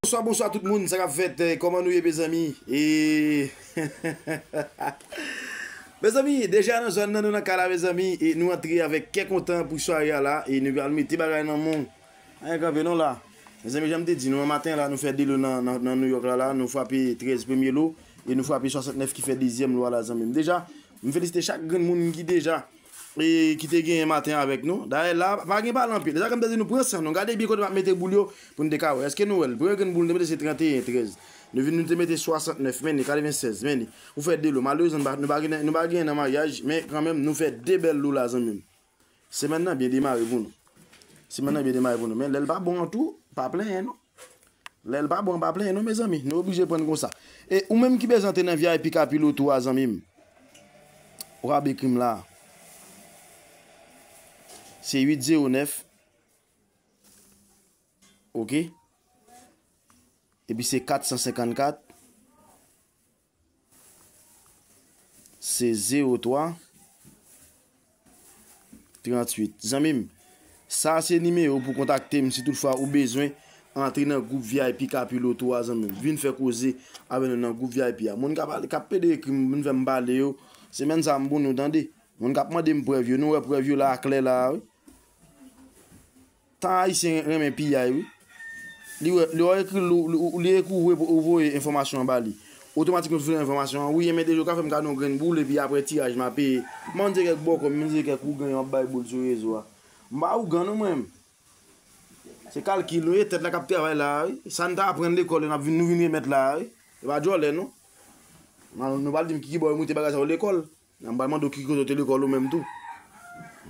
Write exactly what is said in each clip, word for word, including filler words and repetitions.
Bonswa, bonswa tout moun, sa k ap fèt? Eh, kòman nou ye, mezanmi? E mezanmi, deja nan zòn nan, nou nan kay la, mezanmi, e nou antre avèk kè kontan pou sware a la, e nou pral mete bagay nan men w. Anyen kanpe non la. Mezanmi, jan m te di nou, an maten la, nou fè de lo nan, nan, nan New York la, la, nou frape trèz premye lo, e nou frape swasantnèf ki fè dezyèm lo a la, zanmi m. Deja, m felisite chak grenn moun ki deja e ki te genyen maten avèk nou. Dayè la, pa gen pale anpil. Sa k m te di nou pran san nou. Gade byen kote m ap mete boul yo pou n te ka wè. Èske nou wè l? Premye grenn boul nou te mete se trannteyen trèz. Nou vin nou te mete swasantnèf, men li, katrevennsèz, men li. Ou fè de lo. Malerezman, nou pa, nou pa gen, nou pa gen nan maryaj, men kanmenm, nou fè de bèl lo la, zanmi m. Semèn nan byen demare pou nou. Semèn nan byen demare pou nou. Men lè l pa bon an tou, pa plenyen non. Lè l pa bon, pa plenyen non, mezanmi. Nou oblije pran l konsa. E ou menm ki bezwen antre nan V I P Kapiloto a, zanmi m, w ap ekri m la. Se uit zewo nèf. Oke? Epi se kat san senkannkat. Se zewo twa tranntuit. Zanmi m, sa se nimewo pou kontakte m si toutfwa ou bezwen antre nan gwoup V I P Kapiloto a, zanmi m. Vin fè koze avè nou nan gwoup V I P a. Moun k ap, k ap pede ekri m, vin fè m pale yo, semèn sa a m pou nou tande. Moun k ap mande m prèv yo, nou wè prèv yo la aklè la a, wi. Tan ayisyen renmen piyay, wi. Li wè, lè w ekri, li, li, li ekri ou, ou voye enfòmasyon an ba li. Otomatikman, ou voye enfòmasyon an, wi, men deja ou ka fè m kado yon grenn boul, epi apre tiraj, m a peye. Mande kèk bòkò, mande kèk ougan, yo ap bay boul sou rezo a. M pa ougan, non, mwen menm. Se kalkil, nou ye tèt la k ap travay la a, wi. Sa n t aprann lekòl, yo, n ap vin, nou vin remèt la a, wi. E pa djòlè, non. Nou, nou pral di m ki, ki bò yo moute bagay sa yo lekòl. N a m pral mande w ki kote w te lekòl ou menm tou.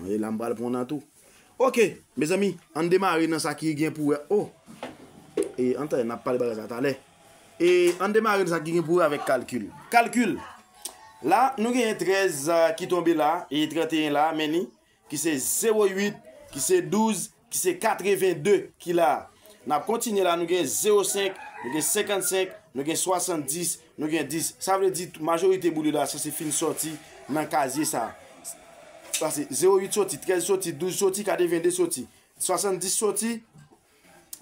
E la m pral pran w nan tou. Oke, mezanmi, ann demare nan sa ki gen pou wè. Oh! E ann tande, n ap pale bagay sa talè. E ann demare nan sa ki gen pou wè avèk kalkil. Kalkil! La, nou genyen trèz, ah, ki tonbe la, e trannteyen la, men ni, ki se zewo uit, ki se douz, ki se katreven de ki la. N ap kontinye la, nou gen zewo senk, nou gen senkannsenk, nou gen swasanndis, nou gen dis. Sa vle di, majorite boul yo la, sanse fin sòti nan kazye sa. Sa se zewo uit soti, trèz soti, douz soti, katreven de soti, swasanndis soti.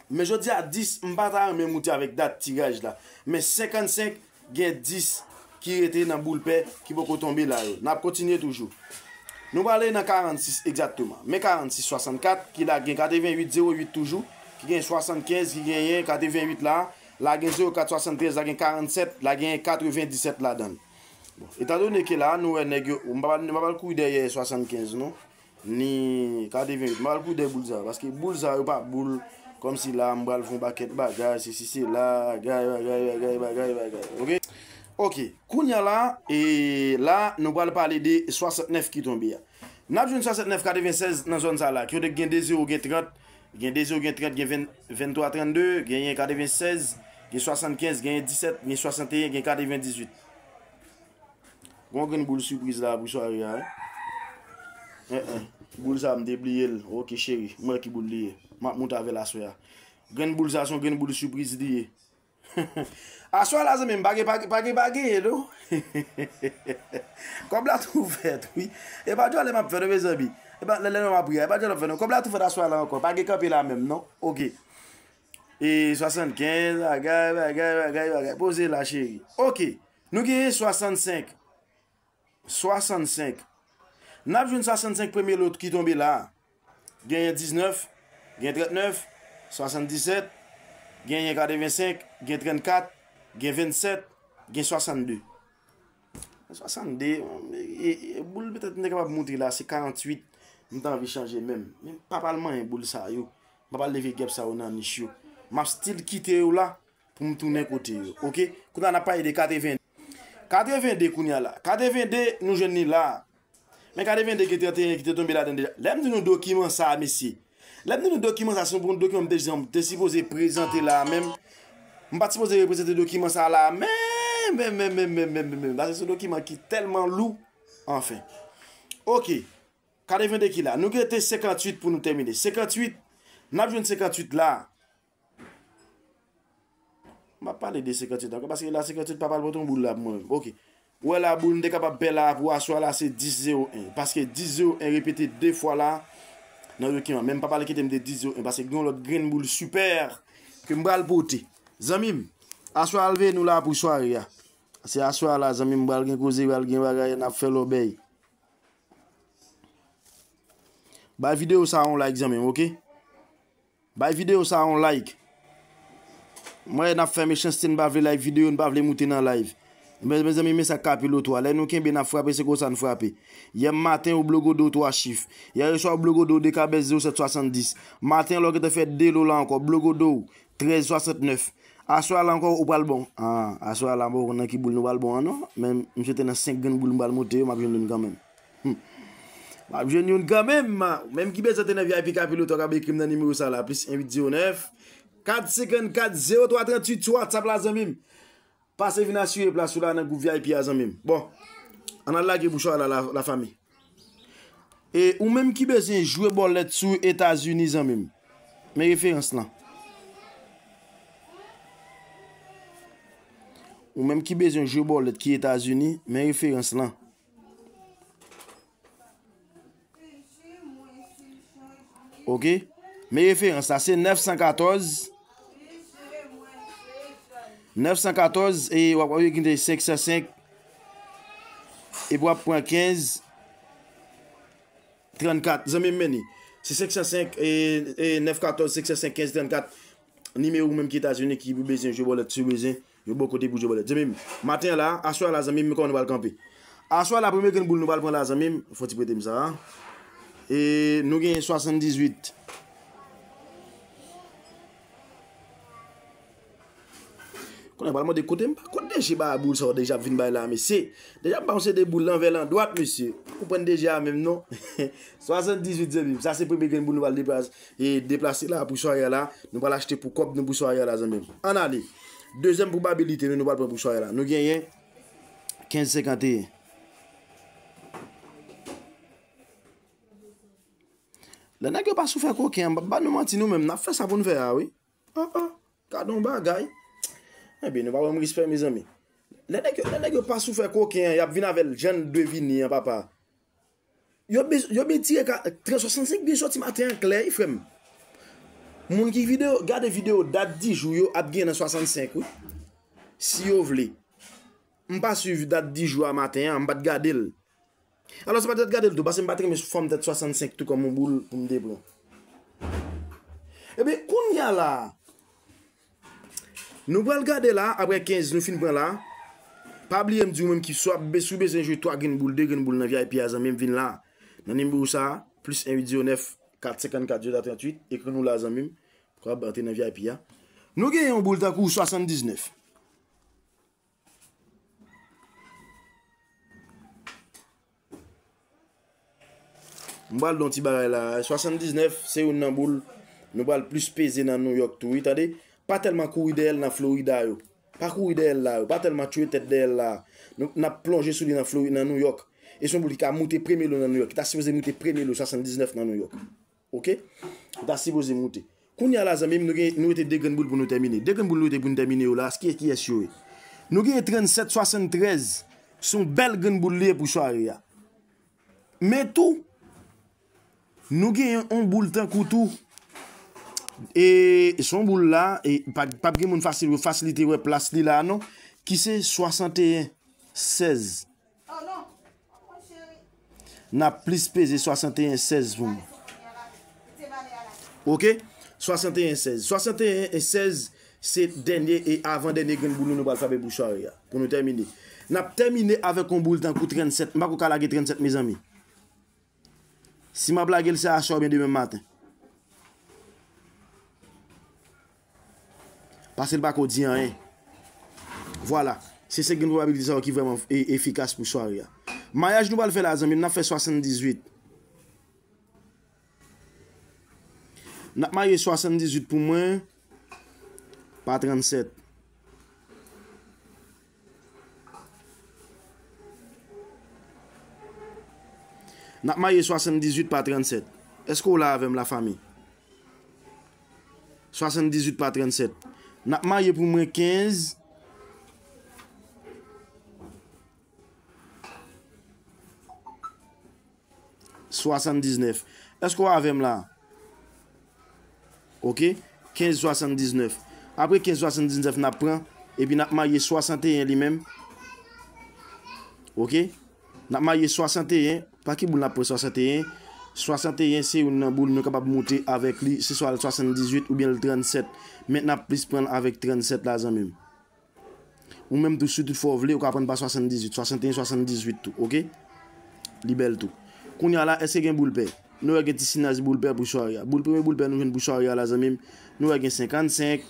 Men jodi a, dis, m pa ta renmen moute avèk dat tiraj la. Men senkannsenk, gen dis ki rete nan boul pè ki poko tonbe la yo. N ap kontinye toujou. Nou prale nan karannsis egzakteman. Men karannsis swasannkat, ki la gen katreven uit zewo uit toujou, ki gen swasannkenz, ki genyen katreven uit la, la gen zewo kat swasanntrèz, la gen karannsèt, la gen katrevendisèt ladan l. Bon, etandone ke la, nou wè nèg yo, m pa, m pa pral kouri dèyè swasannkenz non. Ni katreven uit. M pral kouri dèyè boul sa yo, paske boul sa yo pa boul kòmsi la m pral fè yon pakèt bagay, sesi sela, bagay, bagay, bagay, bagay, bagay. Oke? Oke. Kounye a la, e la, nou pral pale de swasantnèf ki tonbe a. N ap jwenn swasantnèf katrevensèz nan zòn sa la. Kote gen de zewo, gen trant, gen de zewo, gen trant, gen ven, venntwa, trannde, genyen katrevensèz, gen swasannkenz, genyen disèt, gen swasanteyen, gen katrevendizuit. Gon grenn boul sipriz la pou sware a, wi. En, en. Boul sa, m te bliye l. Oke, cheri. M wè ki boul li ye. M ap moute avè l aswè a. Grenn boul sa, se yon grenn boul sipriz li ye. Aswè a la, zanmi m, pa gen, pa gen, pa gen, pa gen, non. Kòb la tou fèt, wi. E pa djòlè m ap fè, non, mezanmi. E pa lè, lè m ap ri a, e pa djòlè m ap fè, non. Kòb la tou fèt aswè a la ankò. Pa gen kanpe la menm, non. Oke. E swasannkenz, bagay, bagay, bagay, bagay. Poze la, cheri. Oke. Nou genyen swasannsenk. Swasannsenk. N ap jwenn swasannsenk premye lo ki tonbe la a. Genyen diznèf, gen trannèf, swasanndisèt, genyen katrevensenk, gen trannkat, gen vennsèt, gen swasannde. Swasannde, e, e, boul petèt m te kapab moute la, se karantuit. M ta anvi chanje menm. Men m pa pral manyen boul sa yo. M pa pral leve gèp sa yo nan nich yo. M ap still kite yo la pou m tounen kote yo. Oke? Kounye a n ap pale de katreven. Katrevende kounye a la. Katrevende, nou jwenn li la. Men katrevende gen trannteyen ki te tonbe ladan deja. Lè m di nou dokiman sa a, mesye. Lè m di nou dokiman sa a, se yon dokiman m te, m te sipoze prezante la a menm. M pa t sipoze reprezante dokiman sa a la a menm, menm, menm, menm, menm, menm, menm, menm. Paske se yon dokiman ki tèlman lou. Anfen. Oke. Katrevende ki la. Nou gen te senkantuit pou nou tèmine. Senkantuit. N ap jwenn senkantuit la. M ap pale de senkantuit ankò, paske la senkantuit pa pral pote yon boul la pou mwen menm. Oke. Ou wè la boul m te kapab pè la pou aswè a la se dis zewo en. Paske dis zewo en repete de fwa la nan dokiman. Men m pa pral kite m de dis zewo en, paske gen yon lòt grenn boul sipè ke m pral pote. Zanmi m, aswè a leve nou la pou sware a. Se aswè a la, zanmi m, pral gen koze, pral gen bagay, n ap fè lòbèy. Bay videyo sa a yon like, zanmi m, oke? Bay videyo sa a yon like. Mwen, n ap fè mechanste, n pa vle like videyo, n pa vle moute nan live. Men, mezanmi, men sa k Kapiloto a. Lè nou kenbe, n ap frape, se konsa n frape. Yè maten, ou blogodo twa chif. Yè swa, ou blogodo de kabès zewo sèt swasanndis. Maten, lè w gentan fè de lo la ankò, blogodo trèz swasannnèf. Aswè a la ankò, ou pral bon. Ah, aswè a la, bon, nan ki boul nou pral bon an, non? Men, m swete nan senk grenn boul m pral moute yo, m ap jwenn youn kanmenm. Hmm. M ap jwenn youn kanmenm. Ou menm ki bezwen antre nan V I P Kapiloto, kab ekri m nan nimewo sa la, plis en uit zewo nèf, kat senkannkat, zewo twa tranntuit sou WhatsApp la, zanmi m. Pase vin asire plas ou la nan gwoup V I P a, zanmi m. Bon, ann al lage bouchwa la, la, lafanmi. E ou menm ki bezwen jwe bòlèt sou Etazini, zanmi m, men referans lan. Ou menm ki bezwen jwe bòlèt ki Etazini, men referans lan. Oke? Men referans la, se nèf san katòz. Nèf san katòz, e w ap wè ki te senk san senk. Epi w ap pran kenz trannkat. Zanmi m, men li. Se senk san senk, e, e nèf katòz, senk san senk, kenz trannkat. Nimewo ou menm ki Etazini, ki bezwen jwe bòlèt, si w bezwen, yo bò kote pou jwe bòlèt. Zanmi m, maten an la, aswè a la, zanmi m, men kòman nou pral kanpe. Aswè a la, premye grenn boul nou pral pran la, zanmi m, fò ti prete m sa a. E nou genyen swasanndizuit. Kounye a, pral mande kote m pa konn deje ba boul sa yo deja ap vin bay la, mesye. Deja ap ba yon seri de boul lanvè landwat, mesye. Ou konprann deja menm, non? Swasanndizuit, zanmi m. Sa se premye grenn boul nou pral deplase, e deplase la pou sware a la. Nou pral achte pou kòb nou pou sware a la, zanmi m. Ann ale. Dezyèm pwobabilite nou, nou pral pran pou sware a la. Nou genyen kenz senkanteyen. Lè nèg yo pa sou fè koken an, m p ap ba nou manti, nou menm, n ap fè sa pou n fè a, wi. Ah, ah, gade yon bagay. Ebyen, nou pa ban m respè, mezanmi. Lè nèg yo, lè nèg yo pa sou fè koken an, y ap vin avè l jan l dwe vini an, papa. Yo be-, yo byen tire ka, trèz swasannsenk byen sòti maten an klè, wi, frè m. Moun ki videyo, gade videyo dat di jou yo ap gen nan swasannsenk, wi. Si yo vle. M pa swiv dat di jou a maten an, m pa t gade l. Alò, se pa t gade l tou, paske m pa t renmen fòm tèt swasannsenk tou kòm yon boul pou m te pran. Ebyen, kounye a la, nou pral gade la, apre kenz nou fin pran la. Pa bliye m di w menm ki swa be-, si w bezwen jwe twa grenn boul, de grenn boul nan V I P a, zanmi m, vin la. Nan nimewo sa a, plis en uit zewo nèf kat senkannkat zewo tranntuit, ekri nou la, zanmi m, pou w antre nan V I P a. Nou gen yon boul tankou swasanndiznèf. M pral di yon ti bagay la. Swasanndiznèf, se youn nan boul nou pral plis peze nan New York tou, wi, tande. Pa tèlman kouri dèyè l nan Florida yo. Pa kouri dèyè l la yo. Pa tèlman tchwe tèt dèyè l la. Nou, n ap plonje sou li nan Florida, nan New York. E se yon boul ki ka moute premye lo nan New York. Ki ta sipoze moute premye lo swasanndiznèf nan New York. Oke? Ou ta sipoze moute. Kounye a la, zanmi m, nou gen, nou rete de grenn boul pou nou tèmine. De grenn boul nou rete pou nou tèmine yo la, ki, kiyès yo ye? Nou gen trannsèt swasanntrèz. Se yon bèl grenn boul li ye pou sware a. Men tou, nou gen yon boul tankou tou. E se yon boul la, e pa, p ap gen moun fasil, fasilite wè plas li la, non. Ki se swasanteyen sèz. N ap plis peze swasanteyen sèz pou mwen. Oke? Swasanteyen sèz. Swasanteyen sèz, se dènye e avan dènye grenn boul nou pral frape pou sware a. Pou nou tèmine. N ap tèmine avèk yon boul tankou trannsèt. M pa ko ka lage trannsèt, mezanmi. Si m ap lage l, se aswè oubyen demen maten. Paske l pa ko di anyen. Vwala. Se senk grenn pwobabilite sa yo ki vrèman e-, efikas pou sware a. Mayaj nou pral fè la, zanmi m, n ap fè swasanndizwit. N ap maye swasanndizwit pou mwen pa trannsèt. N ap maye swasanndizwit pa trannsèt. Èske w la avè m, lafanmi? Swasanndizwit pa trannsèt. N ap maye pou mwen kenz swasanndiznèf. Èske w avè m la? Oke. Kenz swasanndiznèf. Apre kenz swasanndiznèf n ap pran, epi n ap maye swasanteyen li menm. Oke? N ap maye swasanteyen. Pa ki boul n ap pran swasanteyen? Swasanteyen se youn nan boul nou kapab moute avèk li, se swa l swasanndizuit oubyen l trannsèt. Men n ap plis pran l avèk trannsèt la, zanmi m. Ou menm tou, si toutfwa w vle, ou ka pran pa swasanndizuit, swasanteyen, swasanndizuit tou, oke? Li bèl tou. Kounye a la, èske gen boul pè? Nou wè gen ti sinyaj boul pè pou sware a. Boul, premye boul pè nou jwenn pou sware a la, zanmi m, nou wè gen senkannsenk.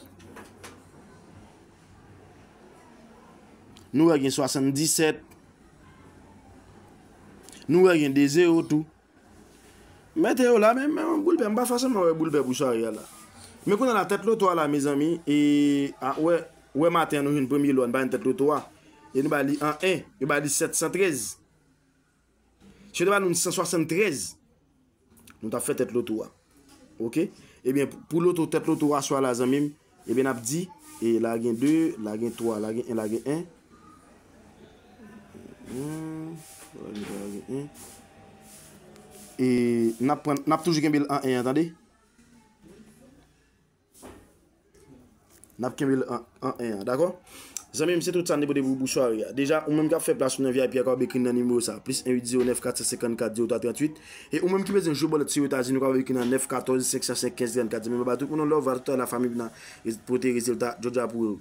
Nou wè gen swasanndisèt. Nou wè gen de zewo tou. Mete yo la, men, men boul pè, m pa fòseman wè boul pè pou sware a la. Men kounye a la, tèt loto a la, mezanmi, e, a, wè, wè maten an nou jwenn premye lò, nou pa jwenn tèt loto a. E nou ba li an en, yo ba li sèt san trèz. Si yo te ba nou san swasanntrèz, nou t ap fè tèt loto a. Oke? Ebyen, pou loto, tèt loto a swa la, zanmi m, ebyen, n ap di, e la gen de, la gen twa, la gen en, la gen en. Hmm, la gen twa, la gen en. E n ap pran, n ap toujou kenbe l an en an, tande? N ap kenbe l an, an en an, dakò? Zanmi m, se tout sa n te pote pou, pou sware a. Deja, ou menm k ap fè plas ou nan V I P a, kapab ekri nan nimewo sa, plis en uit zewo nèf kat san senkannkat zewo twa tranntuit. E ou menm ki bezwen jwe bòlèt sou Etazini, ou kapab ekri nan nèf katòz senk san senk kenz trannkat. Zanmi m, ba tout moun on love, ba tout la fanmi nan pote rezilta, Georgia pou yo.